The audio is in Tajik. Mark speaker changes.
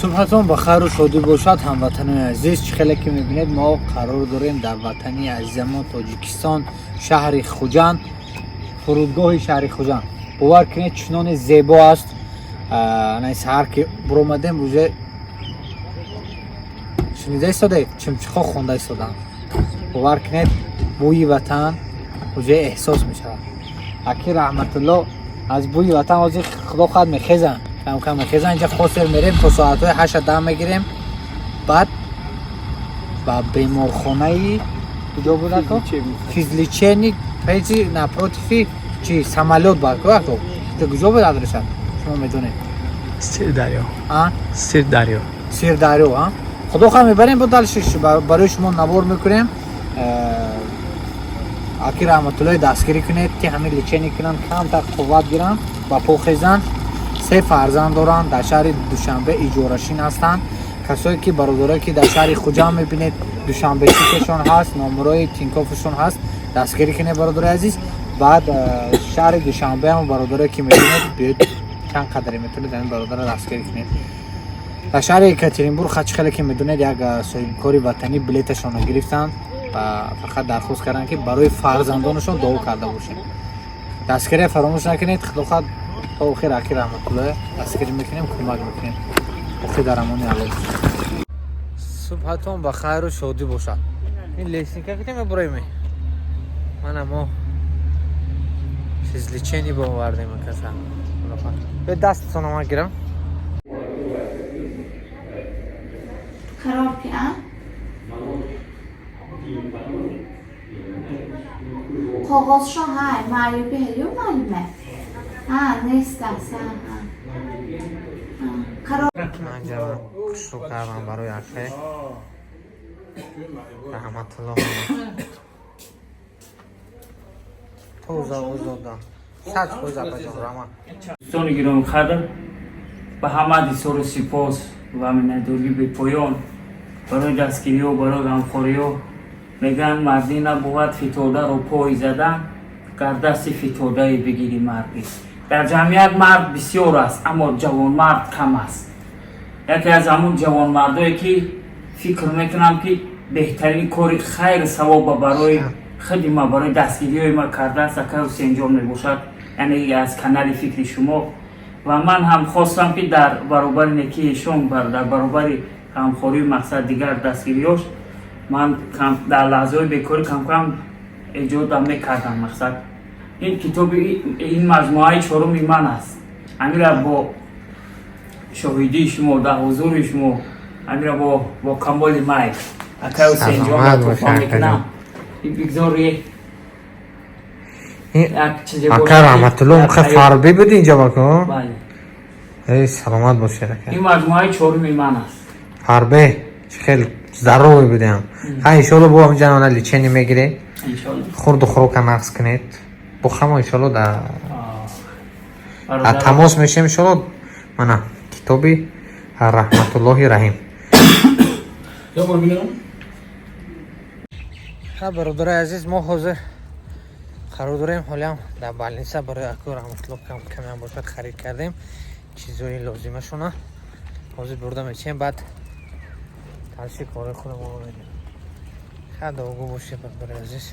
Speaker 1: Субҳатон ба хайру шодӣ бошад, ҳамватанони азиз. Чӣ хеле ки мебинед, мо қарор дорем дар ватани азизамон Тоҷикистон, шаҳри Хуҷанд, фурудгоҳи шаҳри Хуҷанд. Бовар кунед, чуноне зебо аст. Саҳар ки буромадем, уже шунида истодаед, чимчихо хонда истоданд. Бовар кунед, бӯи ватан уже эҳсос мешавад. Аки Раҳматулло аз бӯи ватан ҳозир, худо хоҳад, мехезанд, кам кам мехезанд. Инҷа хосер мерем, то соатҳои 8 дам мегирем, баъд ба беморхонаи куҷо будако, физлечебный, печи напротив и чи самолёт ба ако куҷо буд адреса, шумо медонед?
Speaker 2: Сирдарё.
Speaker 1: А?
Speaker 2: Сирдарё.
Speaker 1: Сирдарё. А, худо хоҳад, мебарем, бо дальше барои шумо навор мекунем. Аки Раҳматуллои дастгирӣ кунед, ки ҳамин лечение кунанд, камтар қувват гиранд, ба по хезанд. Се фарзанд доранд, дар шаҳри Душанбе иҷорашин ҳастанд. Касое ки, бародарое ки дар шаҳри Хуҷанд мебинед, Душанбе Ситишон ҳаст, номерои Тинькоффшон ҳаст, дастгирӣ кунед, бародарои азиз. Баъд шаҳри Душанбе ҳам, бародарое ки мебинед, биёед, чанд қадре метавонед, ҳамин бародарро дастгирӣ кунед. Дар шаҳри Екатеринбург, чӣ хеле ки медонед, як соҳибкори ватанӣ билеташонро гирифтанд ва фақат дархост карданд, ки барои фарзандонашон дуо карда бошем. Дастгирия фаромӯш накунед. Худо хоҳад, то охир аки Раҳматуллоҳ дастгирӣ мекунем, кӯмак мекунем. Охир дар амони Алло. Субҳатон ба хайру шодӣ бошад. Ин лестница ки мебуроем, мана мо физлечение бовардем. Каса бе дастатон ма гирам.
Speaker 3: Коробки, а? Қоғозшон ҳай, маъюби ҳелю маълуме. Ҳа, нест аст, ҳа, ҳа. Короб
Speaker 1: Ман ҷавон хушрӯ кардам барои акай Раҳматулло. Тоза озода, 100%, апаҷон, раҳмат.
Speaker 4: Дӯстони гиромиқадр, ба ҳама дисору сипос ва миннатдории бепоён барои дастгириҳо, барои ғамхориҳо. Мегӯянд, мардӣ набувад фитодаро пой задан, гар дасти фитодае бигирӣ мардӣ. Дар ҷамъият мард бисёр аст, аммо ҷавонмард кам аст. Яке аз ҳамун ҷавонмардое, ки фикр мекунам, ки беҳтарин кори хайру савоба барои худи ма, барои дастгириҳои ма кардааст, акай Ҳусейнҷон мебошад, яъне аз канали Фикри шумо. Ва ман ҳам хостам, ки дар баробари некии эшон, дар баробари ғамхорию мақсад дигар дастгириҳош, ман дар лаҳзаҳои бекорӣ камкам эҷодам мекардам. Мақсад, ин китоби, ин маҷмӯаи чоруми ман аст. Амира бо шоҳидии шумо, дар ҳузури шумо, амира бо камоли майл акай Ҳусейнҷон
Speaker 1: Саломат
Speaker 4: туҳфа
Speaker 1: бошед.
Speaker 4: мекунам. Бигзори як чизе
Speaker 1: Ака
Speaker 4: бошад, ки
Speaker 1: Раҳматулло
Speaker 4: дар
Speaker 1: мухе
Speaker 4: ҳаёт-
Speaker 1: фарбӣ буд инҷа бако.
Speaker 4: Бале.
Speaker 1: Эй, саломат бошед, ака.
Speaker 4: Ин маҷмӯаи чоруми ман аст.
Speaker 1: Фарбе чӣ хел здоровый будем. Ҳа, иншоалло, бо ҳамҷа ана лечение мегирем.
Speaker 4: Иншолло.
Speaker 1: Хурду хӯрока нақс кунед, бо хамо, иншоалло, дар
Speaker 4: Бародар-
Speaker 1: тамос мешем, иншоалло. Мана китоби Раҳматуллоҳи Раҳим. Ҳа, бародарои азиз, мо ҳозир қарор дорем ҳолиам дар больница. Барои аку Раҳматулло камиам бошад харид кардем, чизои лозимашона ҳозир бурда мечием, баъд дальше кори худамон мерем. Ха, дуогӯ бошед, бародарои азиз.